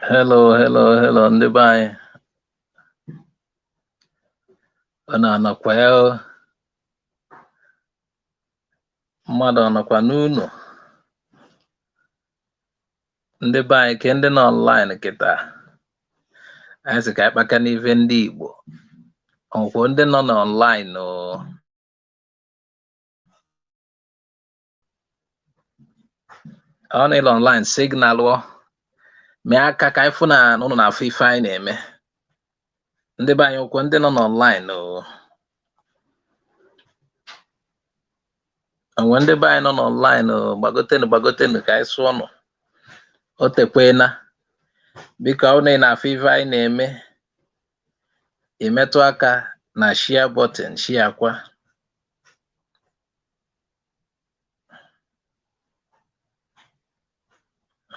Hello, hello, hello, ndị be anyị. Unu anọkwa ya o? Mmadụ ọ nọkwa n'ụlọ? Ndị be anyị ke ndị nọ online kịta. Anyị sị ka anyị kpaka n'ife ndị Igbo. Ọnwụkwa ndị nọ n'online o. Ọ na ịlọ online signal ọ. Mee aka ka anyị fụ na ụnụ na-afụ ife anyị na-eme. Ndị be anyị ụkwụ ndị nọ n'online o. Onwe ndị be anyị nọ n'online o, gbagotenu gbagotenu ka anyị sụọ nụ. O tekwena. Biko ọ na ị na-afụ ife anyị na-eme, ị metụ aka na share button, share kwa.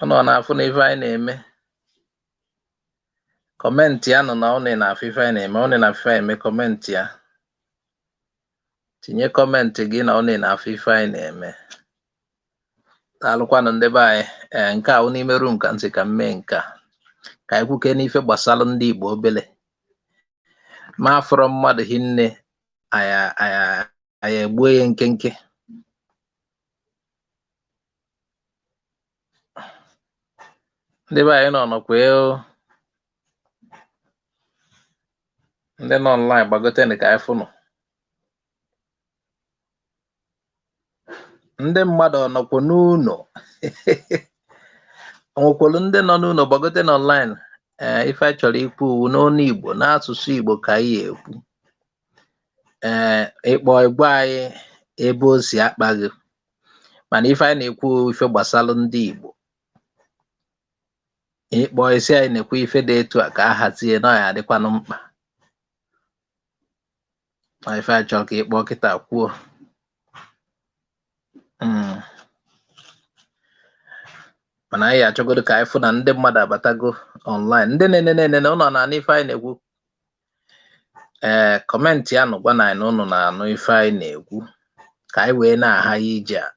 Ụnụ ọ na-afụ na ife anyị na-eme? Comment ya nụ na ụnụ na-afụ ife anyị na-eme, ụnụ na-afụ ife anyị na-eme, comment ya. Tinye comment gị na ụnụ na-afụ ife anyị na-eme. Daalụkwanụ ndị be anyị. Ee, nke a wụ n'ime room ka m sị ka m mee nke a. Ka anyị kwuke n'ife gbasara ndị Igbo obele. Ma afọrọ mmadụ hinne, anyị egbuo ya nkenke. Ndị be anyị nọ nọkwa o. Ndị nọ online gbagotenu ka anyị fụnụ. Ndị mmadụ ọ nọkwa n'ụlọ? O nwekwara ndị nọ n'ụlọ gbagote n'online? Ee, ife anyị chọrọ ikwu wu n'ọnụ Igbo, n'asụsụ Igbo ka anyị ekwu. Ee, ịkpọ ịgwa anyị ebe o si akpa gị, mana ife anyị na-ekwu ife gbasara ndị Igbo. Ịkpọ isi anyị na-ekwu ife dị etu a ka a hazie na ọ ya adịkwanụ mkpa. Ma ife anyị chọrọ ka ịkpọ kịta kwuo. Mana anyị achọgodo ka anyị fụ na ndị mmadụ abatago online. Ndị na-enene enene ụnụ na-anụ ife anyị na-ekwu. Ee, comment ya nụ gwa na anyị na ụnụ na-anụ ife anyị na-ekwu ka anyị wee na-aha ya ije a.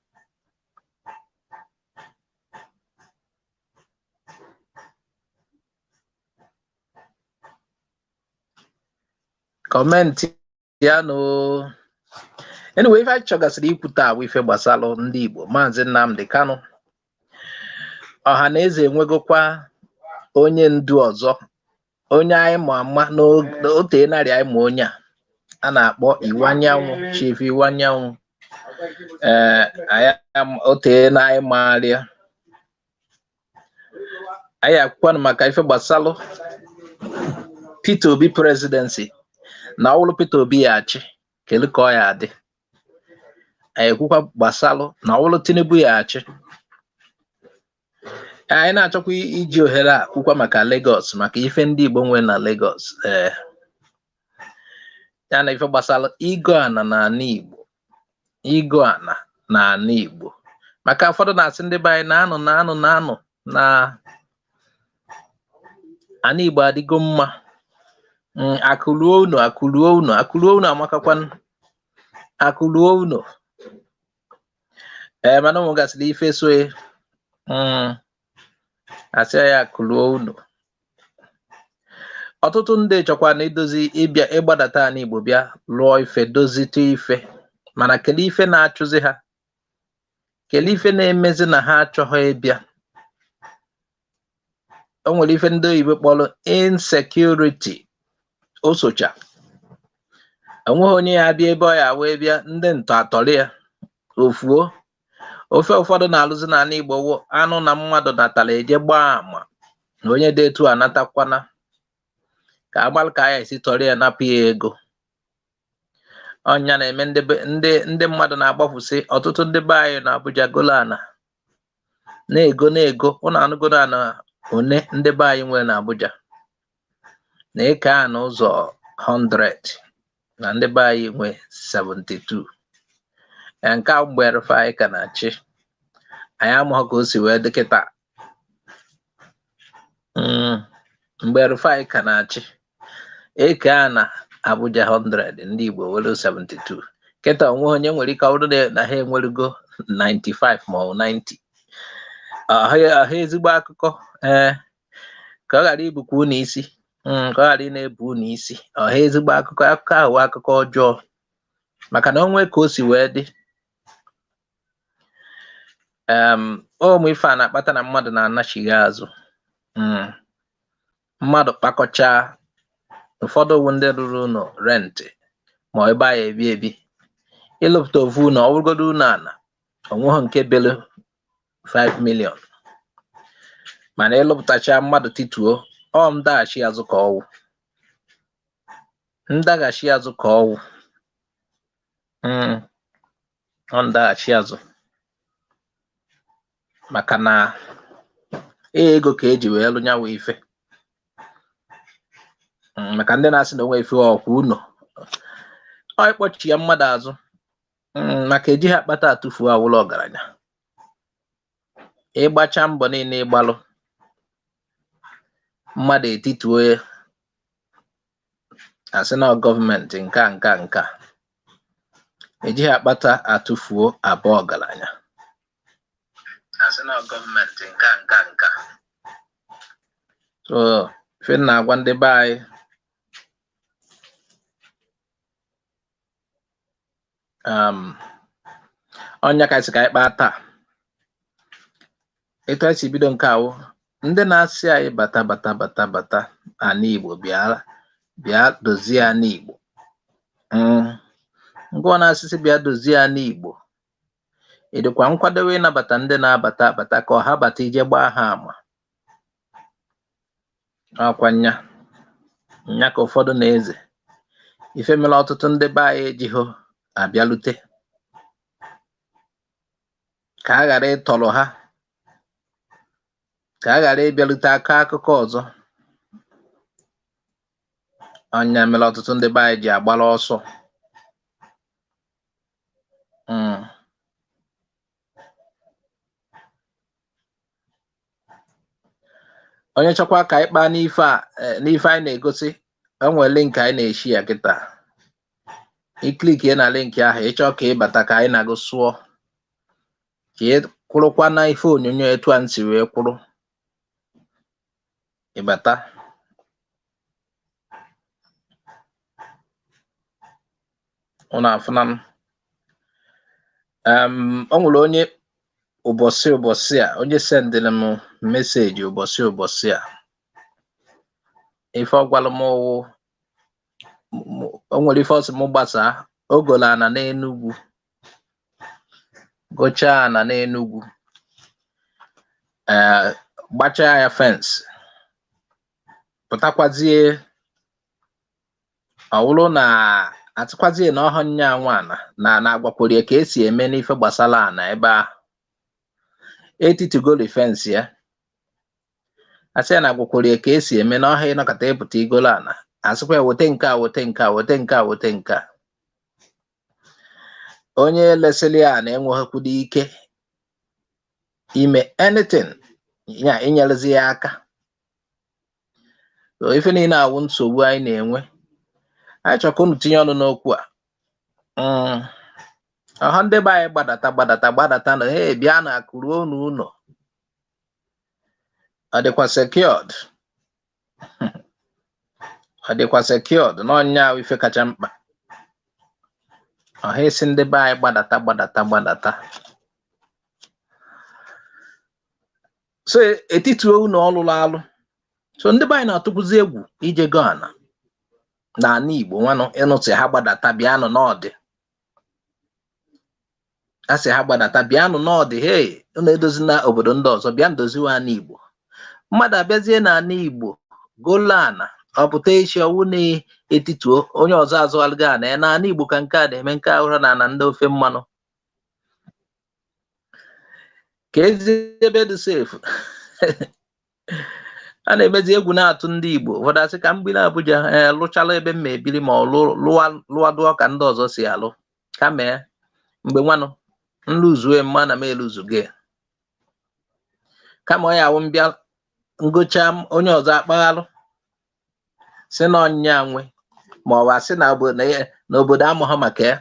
Comment ya nụ. Anyway, ife anyị chọgasịrị ikwu taa bụ ife gbasara ndị Igbo. Maazị Nnamdi Kanu. Ọha na eze enwegokwa onye ndu ọzọ, onye anyị ma ama n'ote narị anyị ma onye a na-akpọ Iwuanyanwu, Chief Iwuanyanwu. Ee, anyị ote na anyị maara anyị akwụkwanụ maka ife gbasalụ Peter Obi presidency na ọwụlụ Peter Obi ya achị, kedu ka ọ ya adị. Anyị ekwukwa gbasalụ na ọwụlụ Tinubu ya achị. Anyị na-achọkwa iji ohere a kwukwa maka Lagos, maka ife ndị Igbo nwe na Lagos. Ee, ya na ife gbasara igo ana n'ala Igbo, igo ana n'ala Igbo, maka ụfọdụ na-asị ndị be anyị na-anụ na-anụ na-anụ na ana Igbo adịgo mma. Akụruo unu, akụruo unu, akụruo unu amakakwanụ, akụruo unu. Ee, mana ụmụ gasịrị ife soe. Asị ya akụruo unu. Ọtụtụ ndị chọkwa na idozi ịbịa ịgbadata ala Igbo bịa lụọ ife, dozite ife, mana kedu ife na-achụzi ha? Kedu ife na-emezi na ha achọghị ịbịa? O nwere ife ndị oyibo kpọrọ insecurity. O socha onweghị onye ya abịa ebe ọ ya wee bịa, ndị ntọ atọrọ ya ofuo. Ofe ụfọdụ na-alụzi n'ala Igbo wụ anụ na mmadụ natara eje gbaa ama na onye dị etu anatakwana, ka agbalị ka ya esi tọrọ ya napụ ya ego. Ọnya na-eme ndị mmadụ na-agbafusị. Ọtụtụ ndị be anyị na Abuja golo ana na-ego na-ego. Ụnụ anụgoro ana one ndị be anyị nwere na Abuja na eke a na ụzọ 100 na ndị be anyị nwe 72. Nke a mgbe Rufai ka na-achị, anyị amaghị ka o si wee dị kịta. Mgbe Rufai ka na-achị, eke a na Abuja 100 ndị Igbo were 72. Kịta onwe onye nwere ike ọ bụrụ na ha enwerugo 95 ma ọ bụ 90. Ahụ ezigbo akụkọ. Ee, Ka ọ ghara ibukwa unu isi, ka ọ ghara ị na-ebu unu isi. Ọha ezigbo akụkọ, akụkọ ahụ akụkọ ọjọọ, maka na onwe ka o si wee dị. Ụmụ ife a na-akpata na mmadụ na-anachighi azụ. Mmadụ kpakọchaa, ụfọdụ wụ ndị rụrụ ụlọ rent ma ebe a ebi ebi, ịlụpụta ofu ụlọ, ọ bụrụgodo ụlọ ala, onweghị nke belu 5 million, mana ịlụpụtacha, mmadụ tituo, ọ ndaghachi azụ ka ọwụ, ndaghachi azụ ka ọwụ. Ọ ndaghachi azụ, maka na ego ka eji wee lụ nyawa ife. Maka ndị na-asị na onwe ife ọkwa ụlọ, ọ ịkpọchi ya mmadụ azụ, maka ejighị akpata atụfuo awụlọ ọgaranya. Ịgbacha mbọ niile ịgbalụ, mmadụ etituo ya, asị na gọọmenti nka nka nka. Ejighị akpata atụfuo abụọ ọgaranya, asị na gọọmenti nka nka nka. So ife m na-agwa ndị be anyị, ọnya ka anyị sị ka anyị kpaa taa. Etu anyị si bido nke awụ, ndị na-asị anyị bata, bata, bata, bata ana Igbo, bịa, bịa dozie ana Igbo. Ngwa na-asịsị bịa dozie ana Igbo, ị dịkwa nkwadobe ịnabata ndị na-abata abata, ka ọha bata ije gbaa ha ama? Ọkwa nya nya ka ụfọdụ na-eze ife mere ọtụtụ ndị be anyị ejighị abịalute, ka a ghara ịtọrọ ha, ka a ghara ịbịalute aka akụkọ ọzọ. Ọnya mere ọtụtụ ndị be anyị ji agbara ọsọ. Onye chọkwa ka anyị kpaa n'ife a, n'ife anyị na-egosi, o nwere link anyị na-eshi ya kịta. I click na link ahụ, ịchọ ka ị bata ka anyị na-agụ sụọ, ka ị kwụrụkwa na ife onyonyo etu a nsi wee kwụrụ, ịbata. Ụnụ afụna m. O nwere onye ụbọchị ụbọchị a, onye sendịrị m message ụbọchị ụbọchị a. Ife ọ gwara m wụ, o nwere ife ọ sị m gbasaa. O golo ana n'Enugwu, gochaa ana n'Enugwu, ee, gbachaa ya fence, pụtakwazie, ọ wụrụ na atụkwazie na ọhụ nya nwa ana na na-agwakwuru ya ka esi eme n'ife gbasara ana ebe ahụ. Etitugoli fence ya, asị ya na agwakwuru ya ka esi eme na ọha ịnọkọta ịpụta igolo ana, asịkwa ya weta nke a, weta nke a, weta nke a, weta nke a. Onye lesịrị ya na enweghịkwudo ike ime anything ya inyerezi ya aka. So ife niile awụ nsogbu anyị na-enwe. Anyị chọrọ ka unu tinye ọnụ n'okwu a. Ọha ndị be anyị, gbadata, gbadata, gbadata na hey, bịa na akụruo unu ụlọ, ọ dịkwa secured? Ọ dịkwa secured? N'ọnya ahụ ife kacha mkpa. Ọha isi ndị be anyị gbadata, gbadata, gbadata, so etituo unu ọlụlụ alụ. So ndị be anyị na-atụkwuzi egwu ije go ana n'ala Igbo nwanụ. Ịnụsị ha gbadata bịanụ n'ọdị, a sị ha gbadata bịanụ n'ọdị, hey, unu edozina obodo ndị ọzọ, bịa ndoziwe ala Igbo. Mmadụ abịazie n'ala Igbo golo ana, ọ pụta echi ọwụ na-etituo, onye ọzọ azụgharịgo ana ya n'ala Igbo. Ka nke a na-eme nke ahụrụ na ana ndị ofe mmanụ, ka ezi ebe dị safe. A na-emezi egwu na-atụ ndị Igbo. Ụfọdụ asị ka m biri Abuja, ee, lụchala ebe m ma ebiri, ma ọ lụwadụọ ka ndị ọzọ si alụ, ka mee mgbe nwanụ nlụzue mma na m eluzugo, kama ọ ya awụ mbịa ngocha, onye ọzọ akpaghalụ si na ọnyịnya nwe, ma ọ bụ asị na obodo amụghọ maka ya.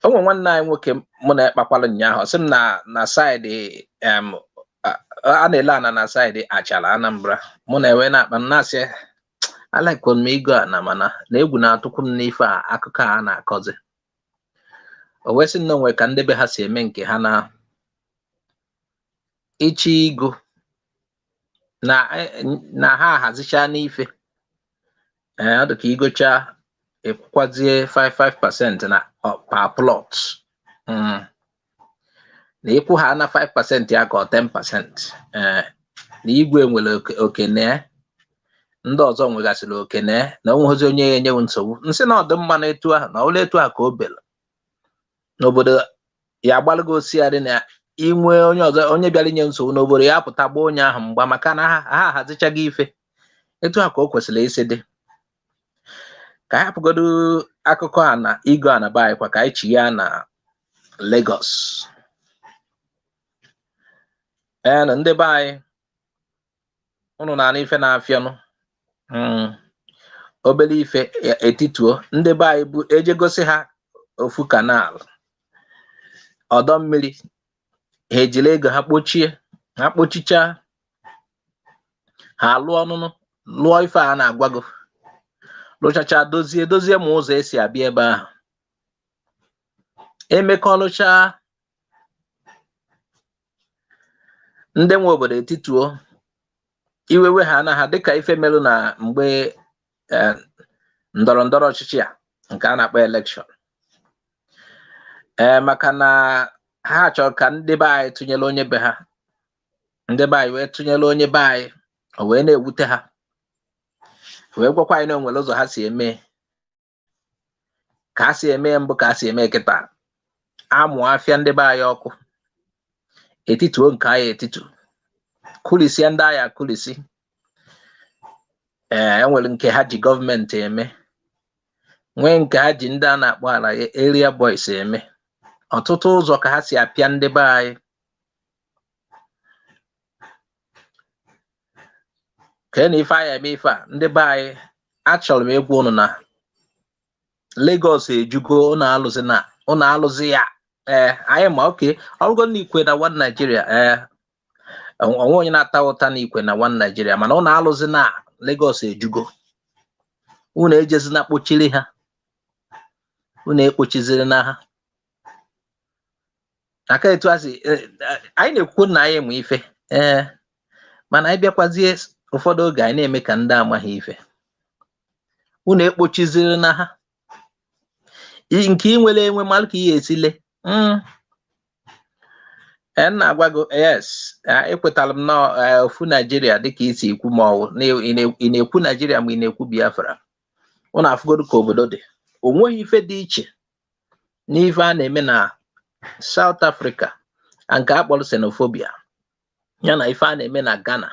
O nwere nwanne anyị nwoke mụ na ekpakwala ụnyaahụ, sị m na na side A na-ele ana na side Achala, Anambra. Mụ na ewe na-akpa m na-asị alaikwa m igo ana, mana na egwu na-atụkwu m n'ife a akụkọ a na-akọzi. O wee sị na onwe ka ndị be ha si eme nke ha na ịchị igo na ha ahazicha n'ife. Ee, ọ dị ka igocha ịkwụkwazie 55% na per plot, na ịkwụ ha na 5% ya ka ọ 10%. Ee, na igwe nwere oke na ndị ọzọ nwegasịrị oke na onweghịzi onye ya enyewu nsogbu. Nsị na ọ dị mma na etu ahụ na ọlụ etu ahụ ka o belu n'obodo ya agbalụgo osighari na inwe onye ọzọ onye bịara inye nsogbu n'obodo ya apụta gbaa onye ahụ mgba, maka na ha ahazichago ife etu a ka o kwesịrị isi dị. Ka anyị hapụgodu akụkọ a na igo ana be anyị kwa, ka anyị chigha na Lagos. Ee, na ndị be anyị, unu na-anụ ife na-afịọnụ. Obere ife etituo ndị be anyị bụ eje gosi ha ofu canal ọdọ mmiri, ha ejiri ego ha kpochie, ha kpochichaa, ha lụọ ọnụnụ lụọ ife a na-agwago, lụchacha, dozie dozie ma ụzọ esi abịa ebe ahụ emekọlụcha. Ndị nwe obodo etituo iwewe ha na ha dịka ife merụ na mgbe ndọrọ ndọrọ ọchịchị a nke a na-akpọ election. Ee, maka na ha chọrọ ka ndị be anyị tụnyere onye be ha, ndị be anyị wee tụnyere onye be anyị, o wee na-ewute ha, wee gwakwa anyị na o nwere ụzọ ha si eme ka ha si eme mbụ ka ha si eme kịta. Amụ afịa ndị be anyị ọkụ, etituo nke anyị etitu, kulisia ndị agha akulisi. Ee, enwere nke ha ji gọọmenti eme, nwee nke ha ji ndị a na-akpọ ala area boys eme. Ọtụtụ ụzọ ka ha si apịa ndị be anyị. Kee na ife anyị eme ife a ndị be anyị, achọrọ m ịgwa unu na Lagos ejugo. Unu alụzi na unu alụzi ya. Ee, anyị ma oke ọrụgo na ikwe na one Nigeria. Ee, onwe onye na-ata ụta na ikwe na one Nigeria, mana unu alụzi na Lagos ejugo. Unu ejezina kpochiri ha, unu ekpochiziri na ha aka etu a si anyị na-ekwu na anyị ma ife. Ee, mana anyị bịakwazie ụfọdụ oge anyị na-eme ka ndị amaghị ife. Unu ekpochiziri na ha nke ị nwere enwe malụ ka ị ga-esi lee. Ee, m na-agwa gị, yes, ekwetara m na ofu Naijiria dịka isi ikwu, ma ọ ị na-ekwu Naijiria ma ị na-ekwu Biafra. Unu afụgodu ka obodo dị, o nweghị ife dị iche n'ife a na-eme na South Africa nke a kpọrọ xenophobia, ya na ife a na-eme na Ghana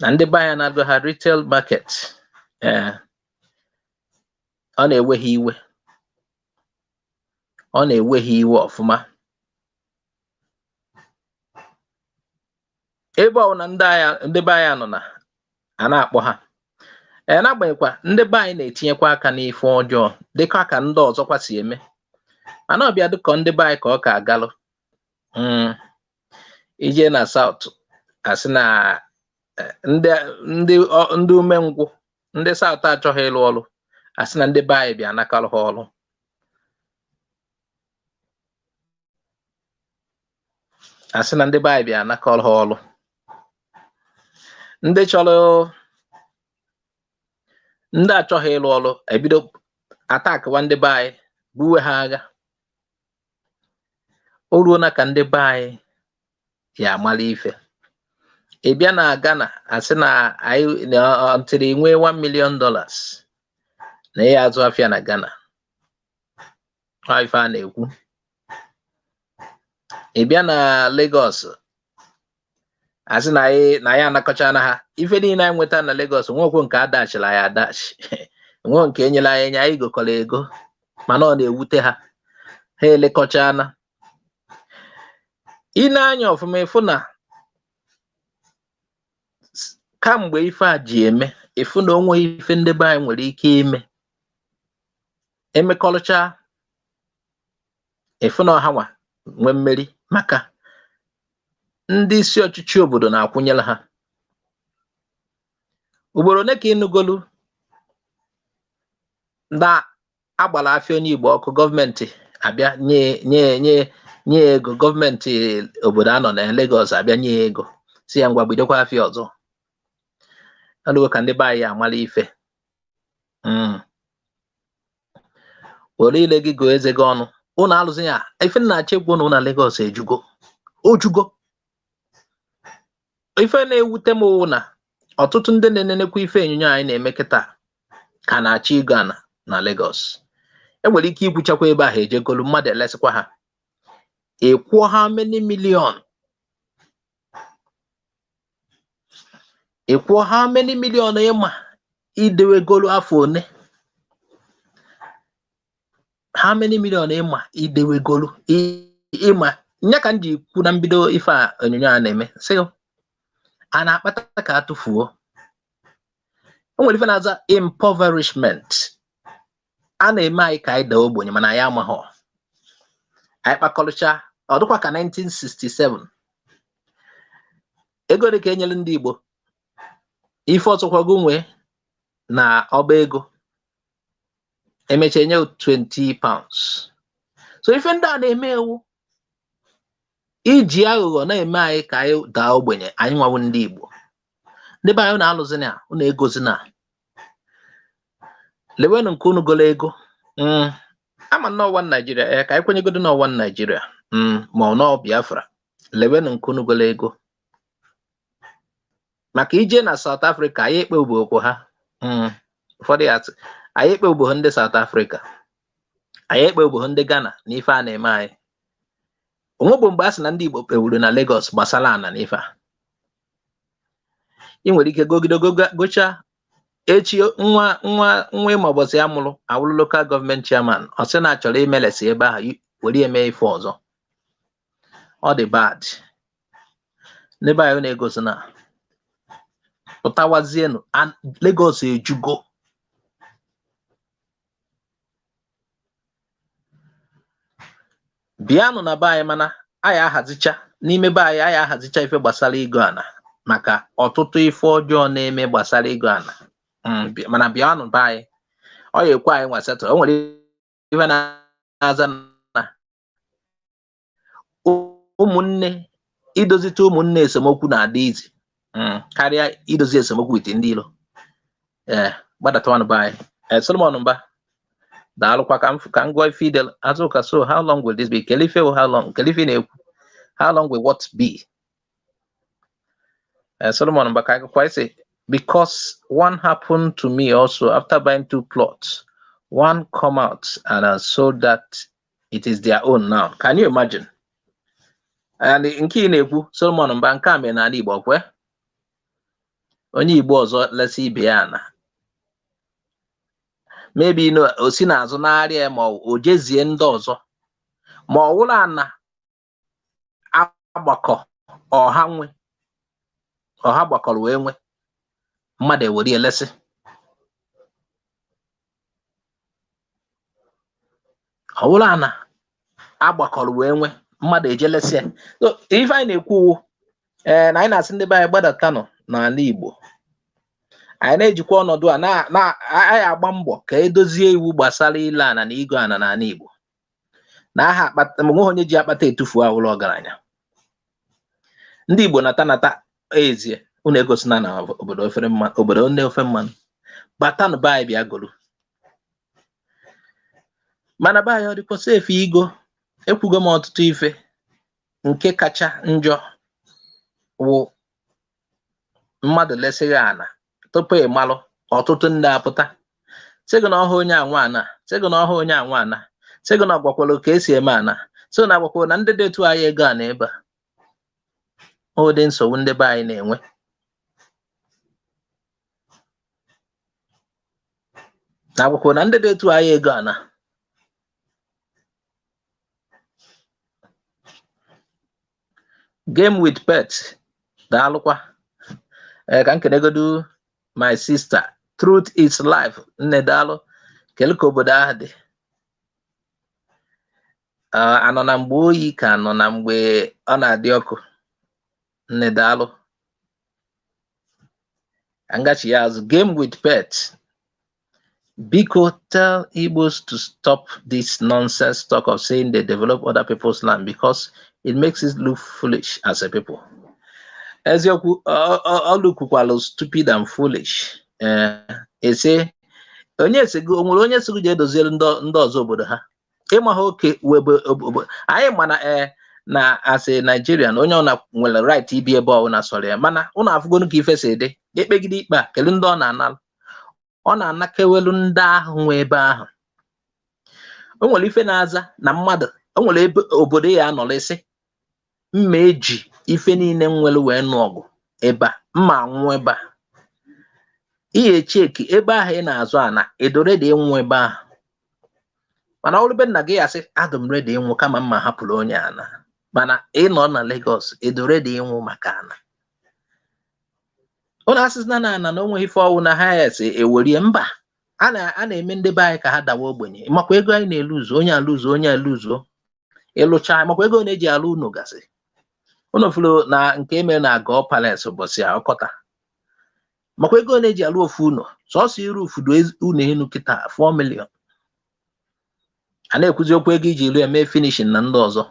na ndị be anyị na-agụ ha retail market. Ee, ọ na-ewe ha iwe, ọ na-ewe ha iwe ọfụma. Ebe ọ na ndị be anyị nọ na a na-akpọ ha. Ee, n'agbanyeghịkwa ndị be anyị na-etinyekwa aka n'ife ọjọọ dịka ka ndị ọzọkwa si eme, mana ọ bịa dịka ndị be anyị ka ọ ka agalụ. Ije na South asị na ndị umengwụ ndị South achọghị ịlụ ọrụ, asị na ndị be anyị bịa nakalụ ha ọrụ. Asị na ndị be anyị bịa nakọrọ ha ọrụ. Ndị chọrọ ndị achọghị ịlụ ọrụ ebido atakwa ndị be anyị, buwe ha agha. O ruo na ka ndị be anyị ya amala ife. Ị bịa na Ghana asị na anyị ntịrị nwee $1 million na ya azụ afịa na Ghana. Ọ ife a na-ekwu. Ị bịa na Lagos asị na anyị na ya anakọchana ha ife niile anyị nweta na Lagos, nwekwo nke adachila anyị adachi, nwe nke enyela anyị enye, anyị gokọrọ ego, mana ọ na-ewute ha, ha elekọchana. Ị na-anya ọfụma ịfụ na kamgbe ife a ji eme, ịfụ na onweghị ife ndị be anyị nwere ike ime emekọrịcha, ịfụ na ọha nwa nwee mmeri, maka Ndị isi ọchịchị obodo na-akwụnyere ha. Ugboro ole ka ịnụgolu na agbara afịa onye Igbo ọkụ, gọọmenti abịa nye nye nye nye ego? Gọọmenti obodo anọ na Lagos abịa nye ya ego, si ya ngwa, bidokwa afịa ọzọ. Ọlụgo ka ndị be anyị amala ife. Were ile gị gụọ eze gị ọnụ. Ụnụ alụzi ya. Ife nna achọ egwu ụnụ na Lagos ejugo, ojugo. Ife na-ewute m wụ na ọtụtụ ndị na-enenekwa ife onyonyo anyị na-eme kịta ka na-achọ ịgo ana na Lagos. Enwere ike ikwuchakwa ebe ahụ, ejegolu mmadụ elesịkwa ha, ị kwụọ ha many million, ị kwụọ ha many million, ịma idewegolu afọ one, how many million ịma idewegolu ịma nya. Ka m ji kwu na mbido ife a onyonyo a na-eme, sị a na-akpata ka a tụfuo. O nwere ife na-aza impoverishment. A na-eme anyị ka anyị daa ogbenye, mana anyị amaghọ. Anyị kpakọrịcha, ọ dịkwa ka 1967, ego dị ka enyere ndị Igbo. Ife ọzọkwago nwee na ọba ego, emechaa enye £20. So ife ndị a na-eme ewu iji aghụghọ na-eme anyị ka anyị daa ogbenye. Anyị nwawu ndị Igbo, ndị be anyị, unu alụzina, unu egozina, lewenụ nke unu golo ego. Ama nnọọ one Nigeria, ee, ka anyị kwenyegodo n'ọ one Nigeria, ma ọ nọọ Biafra. Lewenụ nke unu golo ego, maka ije na South Africa, anyị ekpe okwu ha. Ụfọdụ ya sị, anyị ekpe ugbo ndị South Africa, anyị ekpe ugbo ndị Ghana na ife a na-eme anyị. Onwegbo mgbe a sị na ndị Igbo kpewuru na Lagos gbasara ana na ife a. Ị nwere ike gogide gochaa echi, nwa nwa nwa ịma ụbọchị ya mụrụ awụrụ local government chairman, ọ sị na achọrọ imelesi ebe ahụ were eme ife ọzọ. Ọ dị bad. N'ebe anyị na-egosi na pụtawazienụ, Lagos ejugo. Bịanụ na be anyị, mana anyị ahazicha n'ime be anyị, anyị ahazicha ife gbasara igo ana, maka ọtụtụ ife ọjọọ na-eme gbasara igo ana. Mana bịanụ be anyị, ọ ya ekwe anyị nwa settle. O nwere ife na-aza na ụmụnne, idozite ụmụnne esemokwu na-adị izi karịa idozi esemokwu with ndị ilo. Ee, gbadatawanụ be anyị. Ee, Solomon Mba, daalụkwa. Ka m gụọ ife idel Azụka. So how long will this be? Kelife, how long? Kelife na-ekwu, how long will what be? Solomon Mba, ka agụkwa isi, because one happened to me also. After buying two plots, one come out and I sold that it is their own now. Can you imagine? And nke ị na-ekwu, Solomon Mba, nke a mere n'ala Igbo kwe onye Igbo ọzọ lesi ibe ya na maybe no, o si n'azụ narịa ma o jezie ndị ọzọ, ma ọ wụrụ ana agbakọ ọha nwe, ọha gbakọrọ wee nwe, mmadụ ewere elesi. Ọ wụrụ ana agbakọrọ wee nwe, mmadụ ejelesi ya. So ife anyị na-ekwu, ee, na anyị na-asị ndị be anyị gbadatanụ n'ala Igbo. Anyị na-ejikwa ọnọdụ a na anyị agba mbọ ka edozie iwu gbasara ile ana na igo ana n'ala Igbo, na aha akpata onweghị onye ji akpata etufu awụrụ ọgaranya. Ndị Igbo nata nata ezie, unu egosina na obodo ofere mmanụ, obodo ndị ofe mmanụ. Batanụ be anyị, bịa goro. Mana be anyị, ọ dịkwa safe igo? Ekwugo m ọtụtụ ife. Nke kacha njọ wụ mmadụ lesịghị ana, tupu ị malụ, ọtụtụ ndị apụta sị gị na ọhụ onye anwa ana, sị gị na ọhụ onye anwa ana, sị gị na ọgwakwara ka esi eme ana, sị na agwakwara na ndị dị etu anyị ego a na ebe a. Ụdị nsogbu ndị be anyị na-enwe na agwakwara na ndị dị etu anyị ego ana. Game with pet, daalụkwa. Ee, ka m kenegodu my sister, Truth is Life. Nne, daalụ. Kelu ka obodo ahụ dị? Anọ na mgbe oyi ka anọ na mgbe ọ na-adị ọkụ? Nne, daalụ. Angachi ya azụ. Game with pet. Biko, tell Igbos to stop this nonsense talk of saying they develop other people's land because it makes it look foolish as a people. Eziokwu, ọ lookwalụ stupid and foolish. Ee, ese onye esigo, o nwere onye sigo ji edoziere ndị ọzọ obodo ha ịma ha oke webe obodo anyị. Mana ee, na as a Nigerian, onye ọna nwere right ibi ebe ọbụla sọrọ ya. Mana ụnụ afụgonu ka ife si dị. Ekpegide ikpe a, kedu ndị ọ na-ana? Ọ na-anakewelu ndị ahụ nwe ebe ahụ. O nwere ife na-aza na mmadụ, o nwere ebe obodo ya anọrọ isi mma eji ife niile nwere wee nụ ọgụ ebe a, mma anwụ ebe a. Ihe echeki ebe ahụ ị na-azụ ana, edo ready ịnwụ ebe ahụ. Mana ọrụ be nna gị, ya sị, "Adụ m ready ịnwụ kama mma hapụrụ onye ana." Mana ị nọ na Lagos, edo ready ịnwụ maka ana? Ụnụ asịsị na ana na onwe ife ọwụ na ha esi ewerie mba. A na-eme ndị be anyị ka ha dawa ogbenye. Makwa ego anyị na-eluzu, onye alụzuo, onye alụzuo ịlụcha. Makwa ego na-eji alụ unu gasị. Unu fụrụ na nke emere na Agọ Palace ụbọchị a ọkọta. Makwa ego na-eji alụ ofu ụlọ, sọsọ iru ufudo ụlọ elu kịta, 4 million. A na-ekwuzi okwu ego iji rụ ya, mee finishing na ndị ọzọ.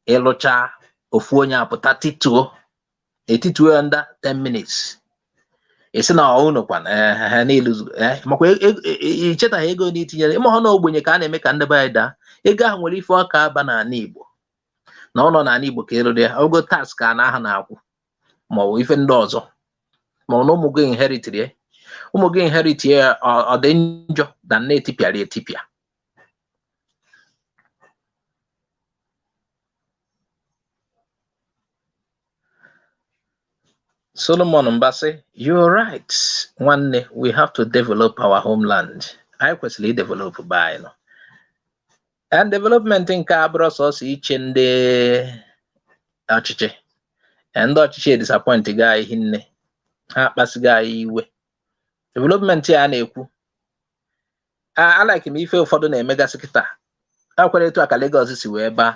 Ịlụcha ofu, onye apụta tituo etituo ya nda 10 minutes, esi na unu kwana niile. Makwa ichetaghị ego na itinyere ịma na ogbenye ka a na-eme ka ndị be anyị daa. Ego ahụ nwere ife ọka aba n'ala Igbo na ọ nọ n'ala Igbo ka ịrụrụ ya ogo tax ka a na aha na-akwụ, ma ọ bụ ife ndị ọzọ, ma ọ na ụmụ gị inherit ya, ụmụ gị inherit ya. Ọ dị njọ na nne etipịara etipịa. Solomon Mbasi, you're right. Nwanne, we have to develop our homeland. Anyị kwesịrị idevelop be anyị nọ. And development nke abụrụ sọsọ iche ndị ọchịchị. Ndị ọchịchị disappoint ga anyị hinne, ha akpasigo anyị iwe. Development ya a na-ekwu, alike m ife ụfọdụ na-emegasị kịta. Akwere etu a ka Lagos si wee baa.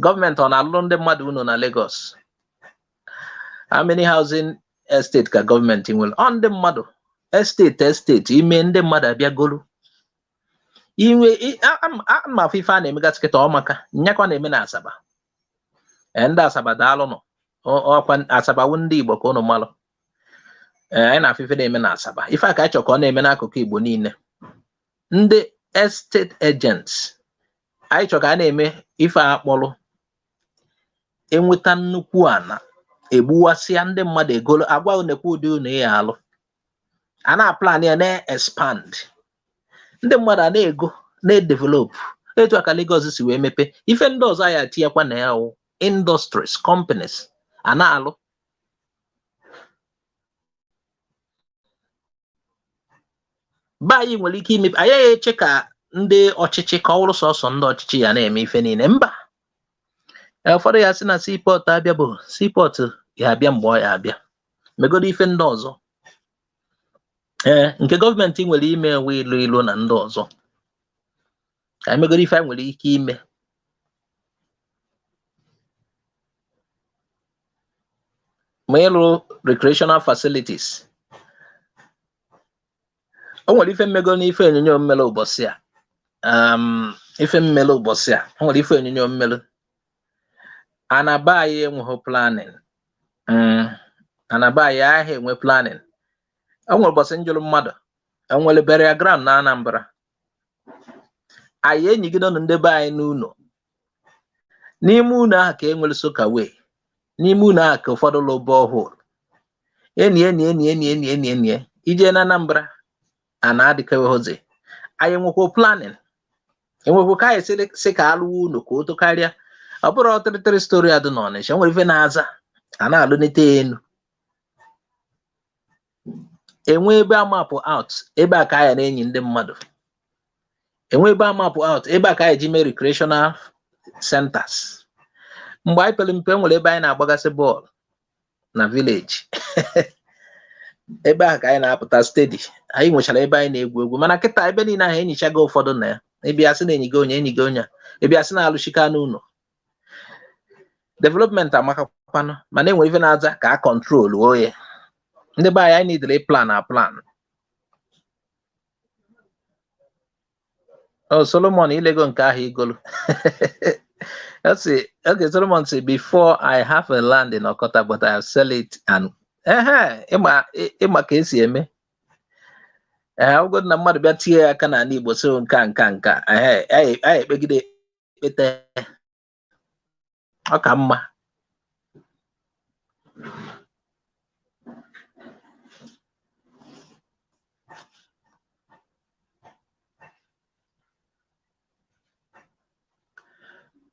Gọọmenti ọ na-alụrụ ndị mmadụ unu na Lagos? How many housing estate ka gọọmenti nwere? Ọ ndị mmadụ estate ime ndị mmadụ abịagolu inwe ama afọ. Ife a na-emegasị kịta ọ maka nyakwa na-eme na Asaba. Ee, ndị Asaba, daalụ nọ. Ọkwa Asaba wụ ndị Igbo ka ụnụ malụ. Ee, anyị na-afụ ife na-eme na Asaba. Ife a ka anyị chọrọ ka ọ na-eme n'akụkụ Igbo niile. Ndị estate agents, anyị chọrọ ka a na-eme ife a akpọrọ enweta nnukwu ana, egbuwasịa ndị mmadụ egolo, agwa nekwa ụdị unu ya alụ, a na-aplan ya na-expand, ndị mmadụ a na-ego na-edevelop. Etu a ka Lagos si wee mepe. Ife ndị ọzọ anyị atinyekwa na ya wụ industries, companies a na-alụ. Be anyị nwere ike imepe. Anyị eche ka ndị ọchịchị, ka ọ wụrụ sọsọ ndị ọchịchị ya na-eme ife niile? Mba. Ụfọdụ ya sị na seaport abịa, bụ seaport ya abịa mgbe ọ ya abịa. Megodo ife ndị ọzọ. Ee, nke gọọmenti nwere ime enwe ilu ilu na ndị ọzọ, ka anyị megodo ife anyị nwere ike ime, ma ịrụ recreational facilities. O nwere ife mmego n'ife onyonyo mmele ụbọchị a. Ife mmele ụbọchị a, o nwere ife onyonyo mmele. Anaba anyị enweghị planning. Anaba anyị ahịa enwe planning. O nwere ụbọchị njụrụ mmadụ, enwere burial ground na Anambra? Anyị enyigidonụ ndị be anyị n'ụlọ, n'ime ụlọ ahụ ka e nwere soakaway, n'ime ụlọ ahụ ka ụfọdụ ụlọ borehole. Enyi enyi enyi enyi enyi enyi enyi ije na Anambra a na-adịkeghịzi. Anyị enwekwa planning, enwekwa ka anyị sị ka alụwa ụlọ ka o tokarịa. Ọ bụrụ 33 story a dị n'Ọnịsha, nwere ife na-aza a na-alụnite elu. Enwe ebe amapụ out, ebe a ka anyị na-enyi ndị mmadụ. Enwe ebe amapụ out, ebe a ka anyị ji mee recreational centers. Mgbe anyị pere mpe, nwere ebe anyị na-agbagasị bọọlụ na village. Ebe ahụ ka anyị na-apụta steady. Anyị nwechara ebe anyị na-egwu egwu. Mana kịta, ebe niile ahụ enyichago ụfọdụ na ya. Ebe asị na enyigo onye, enyigo onye a, ebe asị na-alụchika n'ụlọ. Development amakakwa. na-azakwanụ, mana enwere ife na-aza ka a control oye. Ndị be anyị, anyị nidere plan a plan. Oh, Solomon, ilego nke ahụ igolu. Let's see. Okay, Solomon say, "Before I have a land in Okota, but I sell it," and ehe, ịma ka esi eme. Ee, ọgụgụ na mmadụ bịa tinye ya aka n'ala Igbo, so nka nka nka, ehe, anyị ekpegide ekpete, ọ ka mma.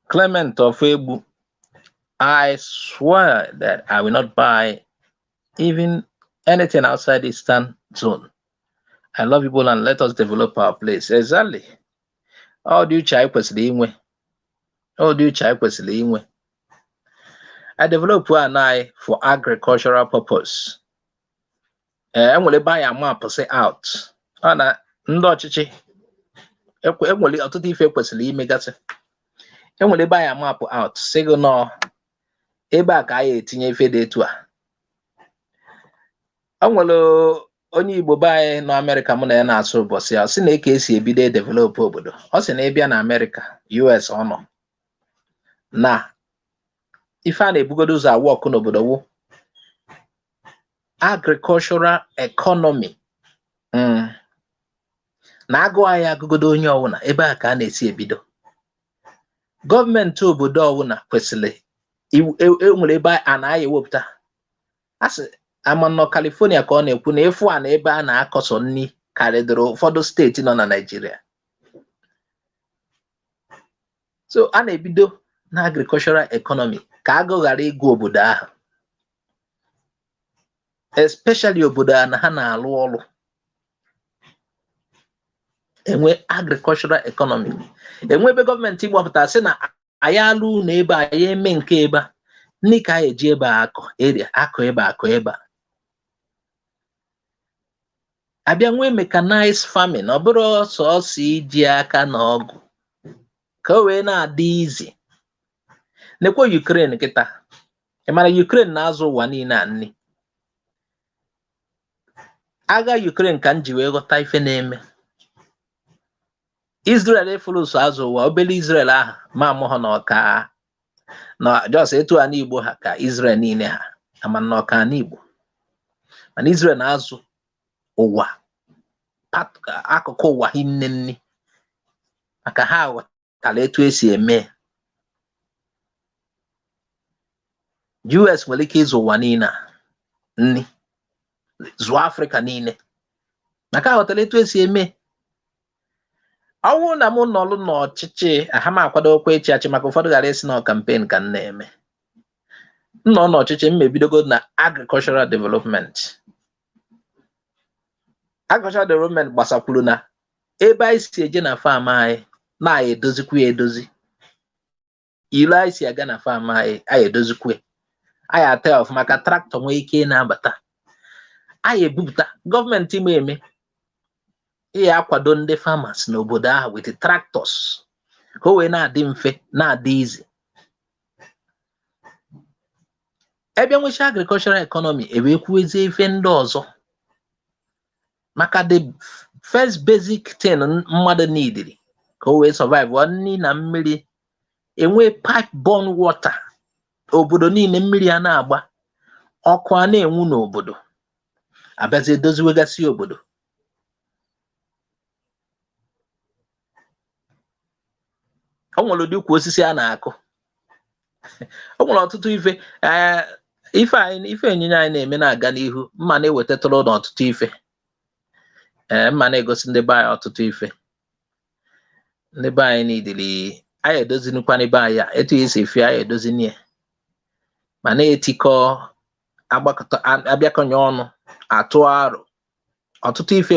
Clement of Egbu, "I swear that I will not buy even anything outside Eastern zone. I love people and let us develop our place." Exactly. Ọ dị uche anyị kwesịrị inwe. Ọ dị uche anyị kwesịrị inwe. I develop ana anyị for agricultural purpose. Ee, enwere ebe anyị amapụsị out. Ọ na ndị ọchịchị enwere ọtụtụ ife kwesịrị imegasị. Enwere ebe anyị amapụ out, sị gị nọọ ebe a ka anyị etinye ife dị etu a. O nwere onye Igbo be anyị nọ Amerịka, mụ na ya na-asụ ụbọchị ya, ọ sị na eke esi ebido develop obodo. Ọ sị na ịbịa na Amerịka, US, ọ nọ na ife a na-ebugodo ụzọ awụ ọkụ n'obodo wụ agricultural economy. Na agụ anyị agụgodo onye ọbụla, ebe a ka a na-esi ebido. Gọọmenti obodo ọbụla kwesịrị enwere ebe a na-aya ewepụta. A sị ama nọ California ka ọ na-ekwu na ịfụ a na ebe a na-akọsọ nri karịdịrị ụfọdụ steeti nọ na Naịjirịa. So a na-ebido na agricultural economy ka agụ ghara ịgụ obodo ahụ, especially obodo a na ha na-alụ ọrụ enwe agricultural economy, enwe ebe gọọmenti gbapụtara sị na anyị alụ ụlọ ebe a, anyị eme nke ebe a, nri ka anyị eji ebe a akọ area, akọ ebe a, akọ ebe a, abịa nwee mechanized farming. Ọ bụrụ sọọsọ iji aka na ọgụ ka o wee na-adị izi. Nekwe Ukraine kịta, ị mara Ukraine na-azụ ụwa niile a nri. Agha Ukraine ka m ji wee ghọta ife na-eme. Israel efuru so azụ ụwa, obere Israel ahụ ma amụghọ na ọka na jos etu a n'Igbo ha ka Israel niile ha ama na ọka n'Igbo, mana Israel na-azụ ụwa, akụkụ ụwa hinne nni, maka ha ghọtara etu esi eme. US nwere ike ịzụ ụwa niile a nni, zụọ Afrịka niile, maka ha ghọtara etu esi eme. Ọ bụrụ na m nọlụ n'ọchịchị, aha m akwadokwa ịchị achị, maka ụfọdụ ghara ịsị na campaign ka m na-eme. M nọ n'ọchịchị, m ebidogo na agricultural development. Agricultural development gbasakwuru na ebe anyị si eje na farm anyị na-anyị edozikwu ya edozi, ilo anyị si aga na farm anyị, anyị edozikwu ya, anyị ata ya ọfụma ka tractor nwee ike ị na-abata. Anyị ebupụta gọọmenti ma eme ihe akwado ndị farmers n'obodo ahụ with tractors ka o wee na-adị mfe, na-adị izi. Ebe nwecha agricultural economy, ewee kwuezie ife ndị ọzọ, maka the first basic thing mmadụ neediri ka o wee survive ọ nri na mmiri. Enwe pipe borne water obodo niile, mmiri a na-agba, ọkụ a na-enwu n'obodo, abịazie doziwegasị obodo. O nwere ụdị ukwu osisi a na-akụ, o nwere ọtụtụ ife. Ee, ife anyị, ife onyinye anyị na-eme na-aga n'ihu, mma na-ewetatụrụ n'ọtụtụ ife. Ee, mma na-egosi ndị be anyị ọtụtụ ife. Ndị be anyị niidili anyị edozinikwana be anyị a etu esi efi, anyị edozini ya, ma na-etikọ agbakọta, abịakọnye ọnụ, atụ aro ọtụtụ ife.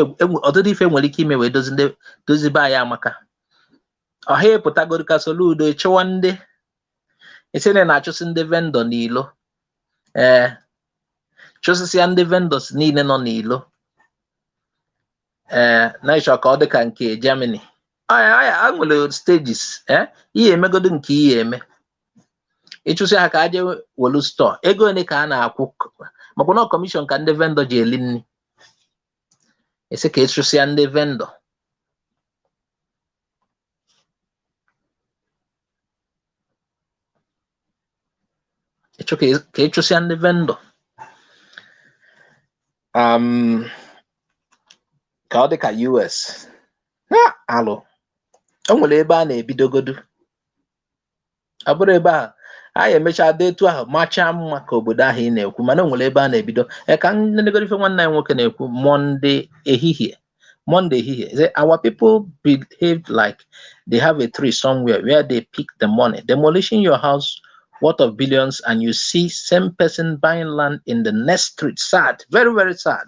Ọtụtụ ife nwere ike ime wee dozi ndị dozi be anyị amaka. Ọha ịpụtagoro ka Soludo chụwa ndị isi na na-achụsị ndị vendor n'ilo. Ee, chụsịsịa ndị vendors niile nọ n'ilo. Ee, na-ịchọ ka ọ dị ka nke Germany. A nwere stages. Ee, ihe emegodo nke ihe eme. Ịchụsị ha ka a jee welu store, ego ole ka a na-akwụ? Makwa na commission ka ndị vendor ji eli nri. Esi ka ịchụsịa ndị vendor, ịchụ ka ịchụsịa ndị vendor ka ọ dị ka US. Ha alụ o nwere ebe a na-ebidogodu. Ọ bụrụ ebe ahụ anyị emechaa dị etu ahụ machaa mma ka obodo ahụ ị na-ekwu, mana o nwere ebe a na-ebido. Ka nnegoro ife nwanne anyị nwoke na-ekwu Monday ehihie, Monday ehihie. Say our people behaved like they have a tree somewhere where they pick the money, demolishing your house worth of billions, and you see same person buying land in the next street. Sad, very, very sad,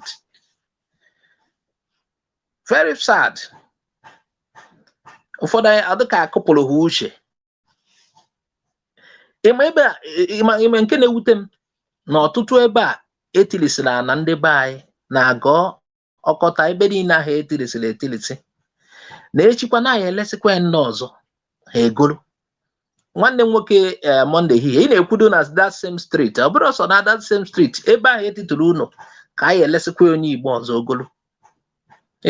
very sad. Ụfọdụ anyị adịka akụpụrụ ha uche. Ịma ebe a, ịma nke na-ewute m na ọtụtụ ebe a etilisiri na ndị be anyị na-agọ ọkọta ebe niile ahụ etilisiri etilisi na echikwa na anyị elesikwa ya ndị ọzọ ha egoro. Nwanne m nwoke, Monday ehihie, ị na-ekwudo na that same street. Ọ bụrụ sọ na that same street ebe ahụ etitụrụ ụlọ ka anyị elesikwa onye Igbo ọzọ ogolo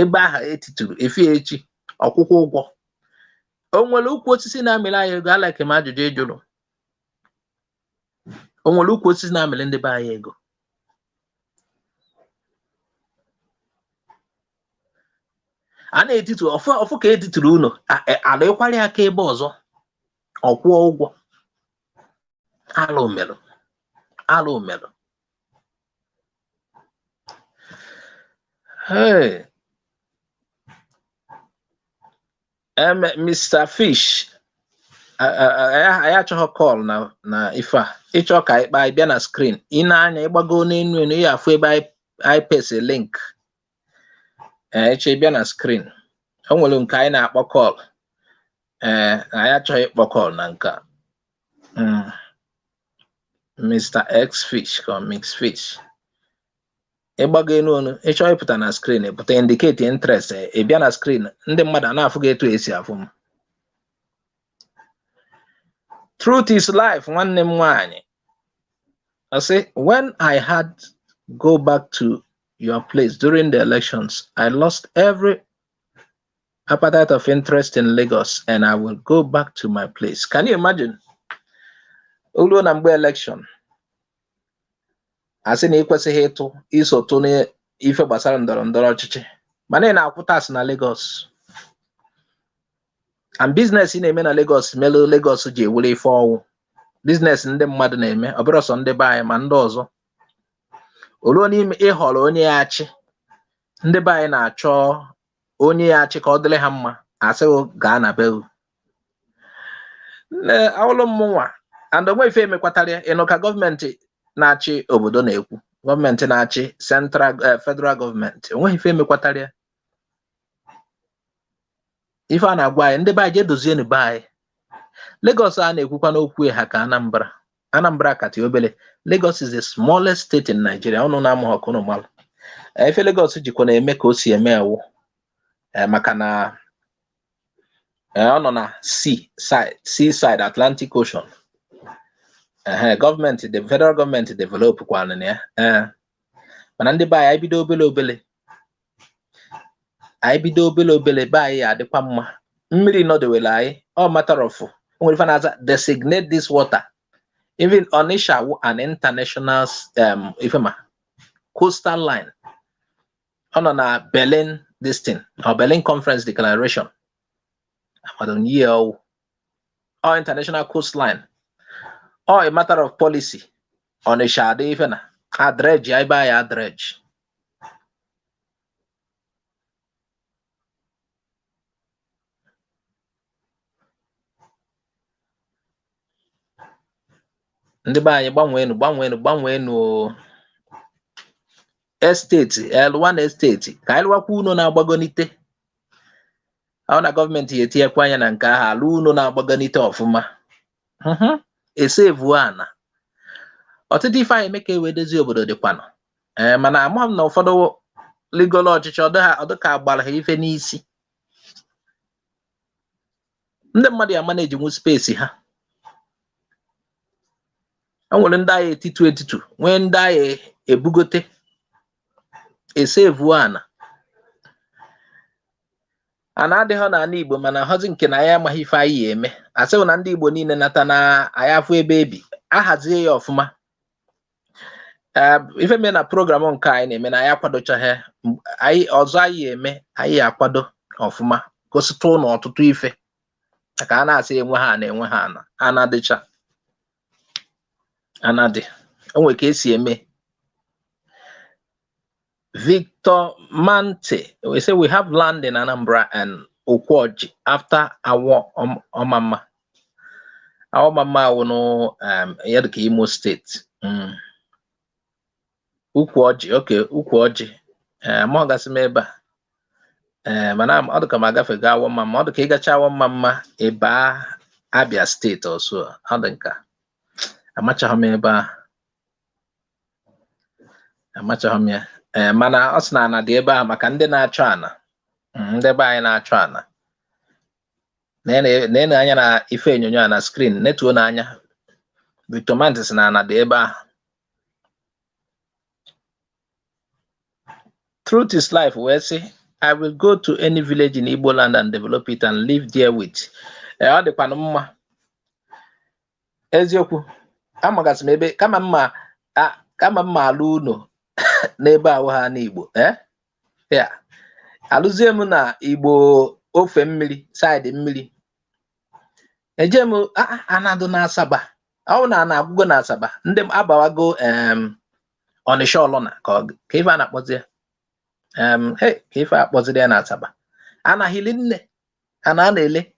ebe ahụ etitụrụ efie echi ọkwụkwọ ụgwọ. O nwere ukwu osisi na-amịrị anyị ego? Alike m ajụjụ ị jụrụ. O nwere ukwu osisi na-amịrị ndị be anyị ego? A na-etitu ọfụ ọfụ ka etitụrụ ụlọ ala ịkwari aka ebe ọzọ ọkwụọ ụgwọ. Alụ merụ, alụ merụ. Hey, Mr. Fish, anyị achọghị call na ife a. Ịchọ ka anyị kpaa, bịa na screen. Ị na-anya ịgbago n'enu enu, ị afụ ebe anyị paste link. Ee, ịchọ ịbịa na screen. O nwere nke anyị na-akpọ call. Ee, anyị achọghị ịkpọ call na nke a. Mr. X Fish ka Mix Fish. Ịgbago enu onu, ịchọ ịpụta na screen, pụta, indicate interest, ị bịa na screen, ndị mmadụ a na-afụ gị etu esi afụ m. Truth is life, nwanne m nwaanyị. I say, when I had go back to your place during the elections, I lost every appetite of interest in Lagos and I will go back to my place. Can you imagine? Olu na mgbe election, asị na ị kwesịghị ịtụ iso tụ n'ife gbasara ndọrọ ndọrọ ọchịchị, mana ị na-akwụ tax na Lagos and business ị na-eme na Lagos melụ Lagos ji ewere ife ọwụ business ndị mmadụ na-eme. Ọ bụrụ sọ ndị be anyị ma ndị ọzọ. O ruo n'ime ịhọrọ onye ya achị, ndị be anyị na-achọ onye ya achị ka ọ dịrị ha mma, asịghị gaa na be nne awụlụ m nwa and onwe ife emekwatara ya. Ịnụ ka gọọmenti na-achị obodo na-ekwu, gọọmenti na-achị central, federal gọọmenti, onweghị ife emekwatara ya. Ife a na-agwa anyị, ndị be anyị, jee dozienụ be anyị. Lagos a na-ekwukwa n'okwu ha ka Anambra. Anambra kacha obere. Lagos is the smallest state in Nigeria. Ụnụ na-amụ ọkụ ụnụ malụ ife Lagos jikwa na-eme ka o si eme ewu maka na ọ nọ na sea side, sea side, Atlantic Ocean. Ehe, gọọmenti, the federal gọọmenti develop kwanụ na ya. Ee, mana ndị be anyị, anyị bido obele obele, anyị bido obele obele, be anyị adịkwa mma. Mmiri nọdewere anyị, ọ matter of o nwere ife na-aza designate this water. Even Onitsha wụ an international ifema coastal line. Ọ nọ na Berlin this thing or Berlin Conference Declaration, akwado year ọwụ ọ international coastline. Ọ a matter of policy. Onitsha adị ife na adreji ebe anyị adreji. Ndị be anyị, gbanweenụ, gbanweenụ, gbanweenụ o. Estate L1 estate ka anyị lụwakwa ụlọ na-agbagonite. Ọ na gọọmenti ya etinyekwa anya na nke ahụ, alụ ụlọ na-agbagonite ọfụma, esevuo ana ọtụtụ ife anyị eme ka e wee dozie obodo dịkwanụ. Ee, mana ama m na ụfọdụ ligolo ọchịchị ọdụ ka agbara ha ife n'isi. Ndị mmadụ ya mana ejinwu space ha. O nwere ndị agha etitu etitu, nwee ndị agha ebugote esevuo ana. Ana adịghị n'ala Igbo, mana họzi nke na anyị amaghị ife anyị ya eme. Asịghị na ndị Igbo niile nata na anyị afụ ebe ebi ahazie ya ọfụma. Ee, ife mee na program nke anyị na-eme na anyị akwadochaghị anyị ọzọ, anyị eme, anyị akwado ọfụma, gositụ ụnụ ọtụtụ ife, maka a na-asị enwe ha na-enwe ha ana, ana dịcha, ana dị, o nwere ka esi eme. Victor Mante, we say we have land in Anambra and Okwoji after Awo Omama. Awomama wụnụ ya dịka Imo State. Ukwu ọjị, okay, ukwu ọjị. Ee, amaghịgasị m ebe a. Ee, mana ọ dịka m agafego Awomama, ọ dịka ịgacha Awomama ị baa Abia State ọsọ, ọ dị nka. Amachaghị m ebe a. Amachaghị m ya. Ee, mana ọ sị na ana dị ebe a maka ndị na-achọ ana. Ndị be anyị na-achọ ana. Nee anya na ife onyonyo a na screen, netuo n'anya. Victor Mante sị na ana dị ebe ahụ. Truth is Life wee sị, "I will go to any village in Igbo land and develop it and live there with." Ee, ọ dịkwanụ mma. Eziokwu, amagasị m ebe kama mma kama mma alụ ụlọ n'ebe ahụ ha n'Igbo. Eh? Ya. Alụzie m na Igbo ofe mmiri, side mmiri. Eje m anadụ na Asaba. Ọ na ana agwụgo na Asaba. Ndị m abawago Ọnịsha ọlụna ka ọ ka ife a na-akpọzi ya. Hey, ka ife a kpọziri ya na Asaba. Anaghịli nne, ana a na-ele.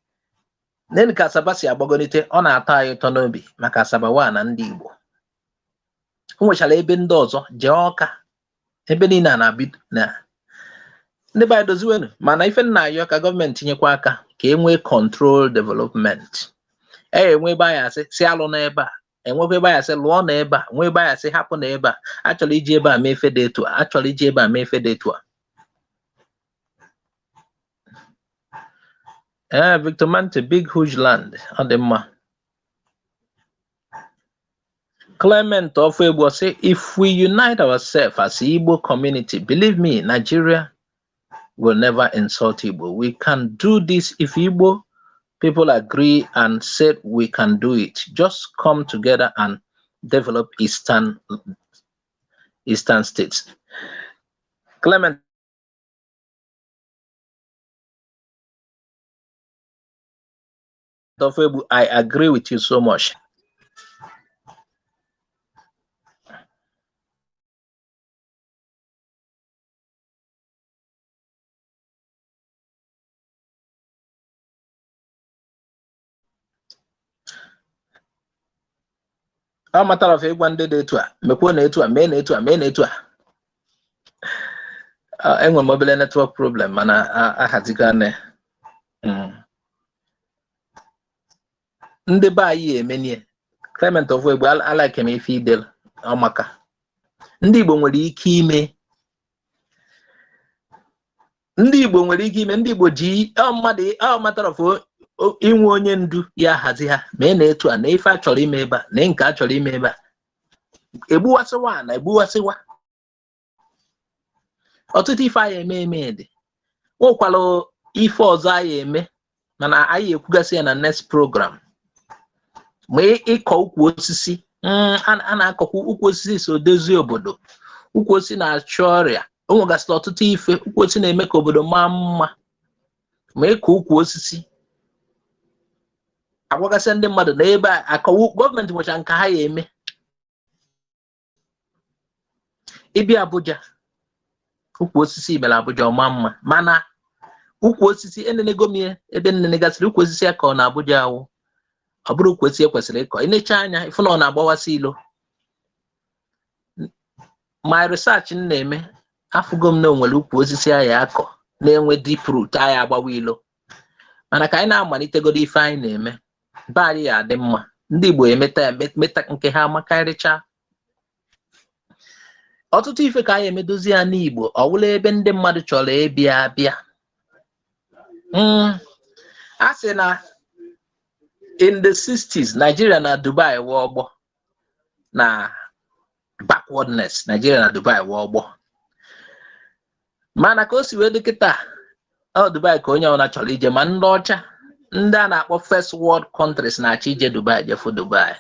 Nenu ka Asaba si agbagolite, ọ na-atọ anyị ụtọ n'obi maka Asaba wa na ndị Igbo. O nwechara ebe ndị ọzọ, jee Ọka, ebe niile a na-abido na ndị be anyị doziwenu, mana ife nna ayọ ka gọọmenti tinyekwa aka ka e nwee control development. E enwe ebe anyị asị si alụ n'ebe a, enwekwa ebe anyị asị lụọ n'ebe a, nwee ebe anyị asị hapụ n'ebe a, achọrọ iji ebe a mee ife dị etu a, achọrọ iji ebe a mee ife dị etu a. Ee, Victor Mante, big huge land, ọ dị mma. Clement Ofoegbu sị, "If we unite ourselves as Igbo community, believe me, Nigeria will never insult Igbo. We can do this if Igbo people agree and said we can do it. Just come together and develop Eastern states." Clement Ofoegbu, I agree with you so much. Ọ matara of ịgwa ndị dị etu a, mekwuo na etu a, mee na etu a, mee na etu a. Enwere m obere network problem, mana ahazigo ane. Ndị be anyị emenie. Clement Ofoegbu, alike m ife idel ọmaka. Ndị Igbo nwere ike ime. Ndị Igbo nwere ike ime. Ndị Igbo ji ọ mmadụ ọ matter of inwe onye ndu ya hazi ha, mee na etu a, na ife a chọrọ ime ebe a, na nke a chọrọ ime ebe a. Egbuwasịwa na egbuwasịwa. Ọtụtụ ife anyị eme eme dị. Nwekwara ife ọzọ anyị eme, mana anyị ekwugasị ya na next program. Ma ịkọ ukwu osisi, a na-akọkwa ukwu osisi so dozie obodo. Ukwu osisi na-achụ ọrịa. O nwegasịrị ọtụtụ ife ukwu osisi na-eme ka obodo maa mma. Ma ịkọ ukwu osisi, agwagasị ndị mmadụ na ebe a akọwa, gọọmenti nwecha nke ha ya eme. Ịbịa Abuja, ukwu osisi mere Abuja ọma mma, mana ukwu osisi enenego m ya ebe nnenegasịrị ukwu osisi a kọ na Abuja awụ ọ bụrụ ukwu osisi ekwesịrị ịkọ. Inecha anya ịfụ na ọ na-agbawasị ilo. My research m na-eme, afụgo m na o nwere ukwu osisi anyị akọ na-enwe deep root anyị agbawa ilo, mana ka anyị na-amalitegoro ife anyị na-eme, be anyị ya adị mma. Ndị Igbo emeta ya meta nke ha makarịcha. Ọtụtụ ife ka anyị emedozi ya n'Igbo, ọ wụla ebe ndị mmadụ chọrọ ịbịa abịa. A sị na in the 60s, Nigeria na Dubai wee ọgbọ. Na backwardness, Nigeria na Dubai wee ọgbọ. Mana ka o si wee dị kịta, ọ Dubai ka onye ọbụla chọrọ ije. Ma ndị ọcha, ndị a na-akpọ first world countries, na-achọ ije Dubai, jefu Dubai.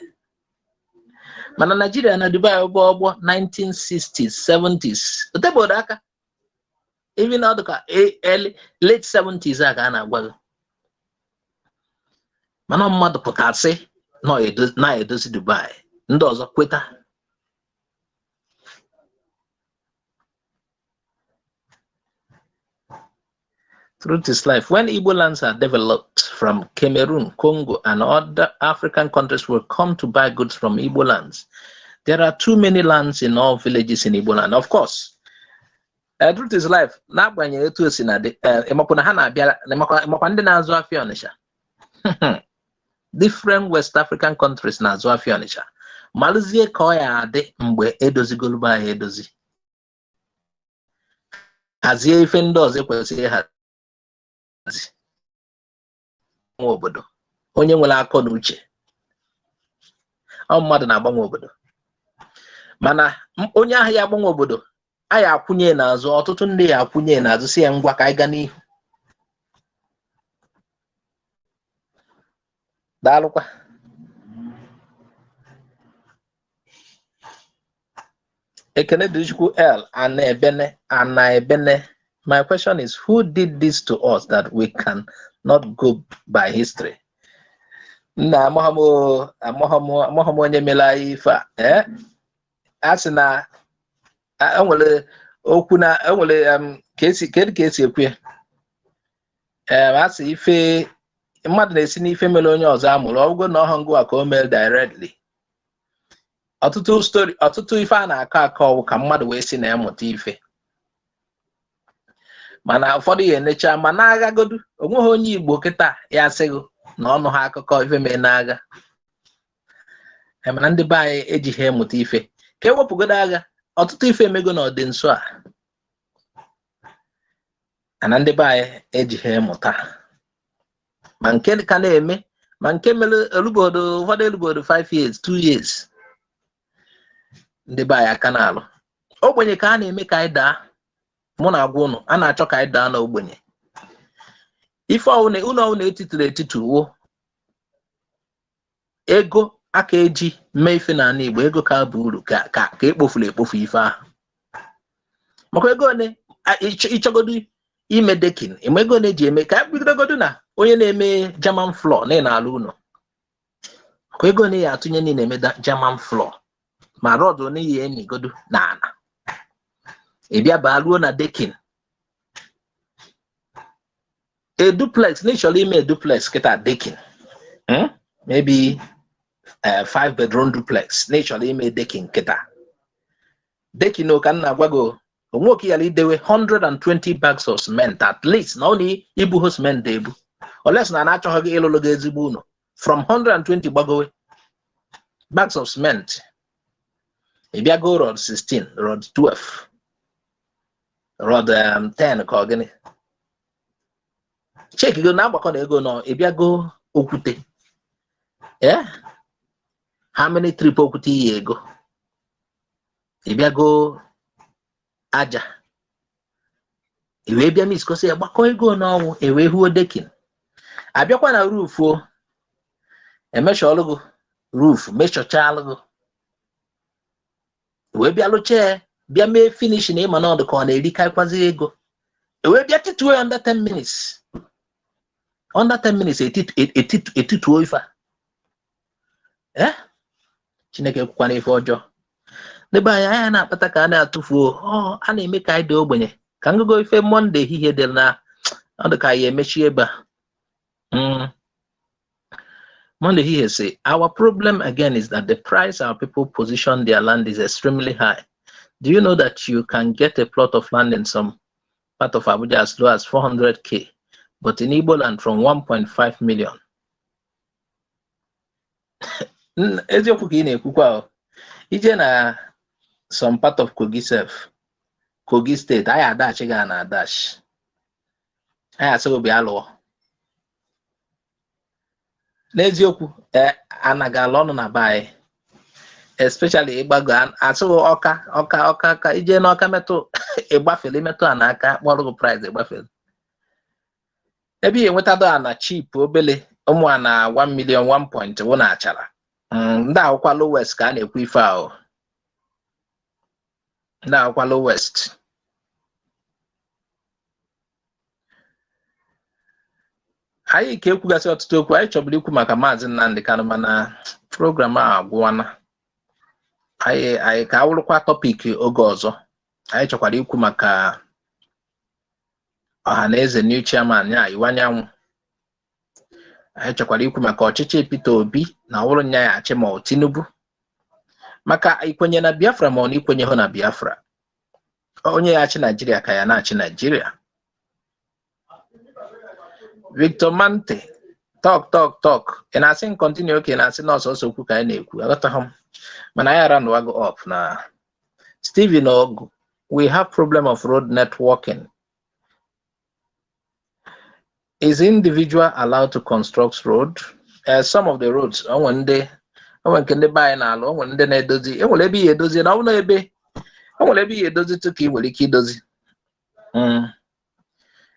Mana Nigeria na Dubai bụ ọgbọ 1960s, 70s, otebodo aka. Even ọ dịka early, late 70s a ka a na-agwa gị. Mana mmadụ pụtasị na-edozi Dubai, ndị ọzọ kweta. Truth is life. When Igbo lands are developed from Cameroon, Congo, and other African countries will come to buy goods from Igbo lands. There are too many lands in all villages in Igbo land. Of course, truth is life. N'agbanyeghị etu o si na dị, ịmakwa na ha na-abịa, ịmakwa ndị na-azụ afịa Ọnịsha. Different West African countries na-azụ afịa Ọnịsha. Malụzie ka ọ ya adị mgbe edozigolu be anyị edozi. Hazie ife ndị ọzọ ekwesịghị ịhazi. Nwe obodo, onye nwere akọ na uche, ọ mmadụ na-agbanwe obodo. Mana onye ahụ ya agbanwe obodo, a ya akwụnye n'azụ, ọtụtụ ndị ya akwụnye n'azụ, si ya ngwa, ka anyị gaa n'ihu. Daalụkwa. Ekene dịrị Chukwu. Ana ebene, ana ebene. My question is, who did this to us that we can not go by history? Nna, amaghị m onye mere anyị ife a. Ee, a sị na enwere okwu na enwere ka esi, kedu ka esi ekwu ya? Ee, a sị ife mmadụ na-esi n'ife mere onye ọzọ amụrụ, ọ bụgo na ọhụ ngwa ka o mere directly. Ọtụtụ story, ọtụtụ ife a na-akọ akọ ọwụ ka mmadụ wee si na ya mụta ife. Mana ụfọdụ ya enecha ma na-aghagodu onweghị onye Igbo kịta ya asịghị na ọnụ ha akụkọ ife mee n'agha. Mana ndị be anyị ejighị emụta ife. Ka ewepụgodo agha, ọtụtụ ife emego na ọdị nso a, mana ndị be anyị ejighị emụta, ma nke ka na-eme, ma nke mere elubodo. Ụfọdụ elubodo 5 years, 2 years, ndị be anyị aka na-alụ ogbenye ka a na-eme ka anyị daa. Mụ na agwa ụnụ, a na-achọ ka anyị daa n'ogbenye. Ife ọwụna ụlọ ọwụna etitiri etiti wo ego aka eji mee ife n'ala Igbo, ego ka bụ uru ka ekpofuru ekpofu ife ahụ. Maka ego one ịchọgodu ime decking, ịma ego one eji eme ka bidogodu na onye na-eme German floor na ị na-alụ ụlọ, maka ego one ya atụnye niile eme German floor, ma rod one ya enigodu na ana, ị bịa baa ruo na decking. A duplex na ịchọrọ ime duplex kịta, decking, Maybe five bedroom duplex na ịchọrọ ime decking kịta, decking o ka m na-agwa gị, onwe oke yara idewe 120 bags of cement at least, na ọ na ibu cement ebu, unless na na-achọghị gị ịlụlụ gị ezigbo ụlọ, from 120 gbagowe bags of cement. Ị bịa go rod 16, rod 12, rod 10, ka ọ gịnị, check go na agbakọ na ego nọ. Ị bịa go okwute, eh, how many trip okwute iyi ego. Ị bịa go aja, i wee bịa miskosi ya, gbakọ ego n'ọnwụ, e wee huo decking. Abịakwa na roof o, emeshọlụ gị roof, meshọchalụ gị, wee bịa lụchee, bịa mee finish na ịma na ọdụ ka ọ na-erikarịkwazi ego. E wee bịa tituo ya under 10 minutes, under 10 minutes etituo ife a. Eh, Chineke ekwukwana ife ọjọọ. N'ebe anyị, anyị na-akpata ka a na-atụfuo, ọ a na-eme ka anyị dị ogbenye. Ka ngụgụ ife Monday ehihie dị na ọ dị ka anyị emechi ebe a. Monday ehihie say, "Our problem again is that the price our people position their land is extremely high. Do you know that you can get a plot of land in some part of Abuja as low as 400K, but in Igbo land from 1.5 million?" Eziokwu ka ị na-ekwukwa o. Ije na some part of Kogi sef, Kogi State, anyị adachi ga na adachi, anyị asịghị bịa lụọ. N'eziokwu, ee, anaghị alụ ọnụ na be anyị. Especially ịgbago asụghị Ọka, Ọka, Ọka, ka ije n'Ọka metụ, ịgbafere metụ a n'aka, kpọrọ gị price, ịgbafere. Ebe ị enwetado ana cheap, obele ụmụ ana 1 million, 1 point wụ na Achara. Ndị akwụkwa lowest ka a na-ekwu ife ahụ, ndị akwụkwa lowest. Anyị ka ekwugasị ọtụtụ okwu anyị chọburu ikwu maka Maazị Nnamdi Kanu, mana program a agwụwana. Anyị ka awụrụkwa topic oge ọzọ. Anyị chọkwara ikwu maka Ọhaneze new chairman ya Iwuanyanwu. Anyị chọkwara ikwu maka ọchịchị Peter Obi na ọwụrụ nya ya achị ma ọ Tinubu, maka ikwenye na Biafra ma ọ na ikwenye hụ na Biafra, onye ya achị Naijiria ka ya na-achị Naijiria. Victor Mante, talk talk talk. Ị na-asị m continue? Oke na-asị na ọsọsọ okwu ka anyị na-ekwu, aghọtaghị m, mana anyị aranụwago up na Stephen Ogu. We have problem of road networking. Is individual allowed to construct road? Some of the roads, onwe ndị, onwe nke ndị be anyị na-alụ, onwe ndị na-edozi. Enwere ebe ihe edozi na ọ bụrụ ebe enwere ebe ihe edozi tụ ka ị nwere ike idozi.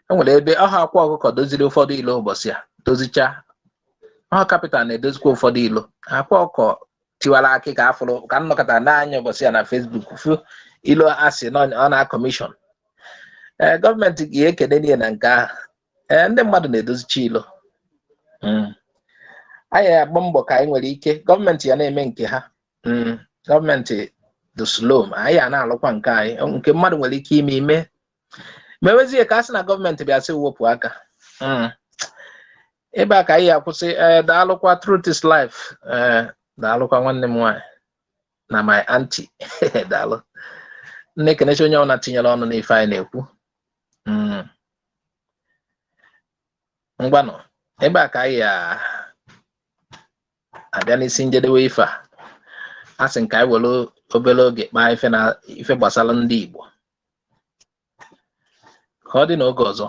Enwere ebe ọha Akwa Ọkụkọ doziri ụfọdụ ilo ụbọchị a, dozicha ọha capital na-edozikwa ụfọdụ ilo. Akwa Ọkụkọ tiwara akị ka afụrụ ka nnọkọta n'anya ụbọchị ya na Facebook fụ ilo asị na ọ na-commission. Ee, gọọmenti ga-ekene niile na nke ahụ. Ee, ndị mmadụ na-edozicha ilo. Anyị agba mbọ ka anyị nwere ike, gọọmenti ya na-eme nke ha. Gọọmenti dị slow, ma anyị a na-alụkwa nke anyị, nke mmadụ nwere ike ime ime mewezie ka a sị na gọọmenti bịa sị wepụ aka. Ebe a ka anyị akwụsị. Ee, daalụkwa Truth is Life. Ee, daalụkwa nwanne m nwaanyị na my auntie, daalụ. Nne kenechi onye ọbụla tinyere ọnụ n'ife anyị na-ekwu. Ngwanụ, ebe a ka anyị abịa n'isi njedebe ife a. A sị nke anyị were obere oge kpaa ife na ife gbasara ndị Igbo, ka ọ dị n'oge ọzọ.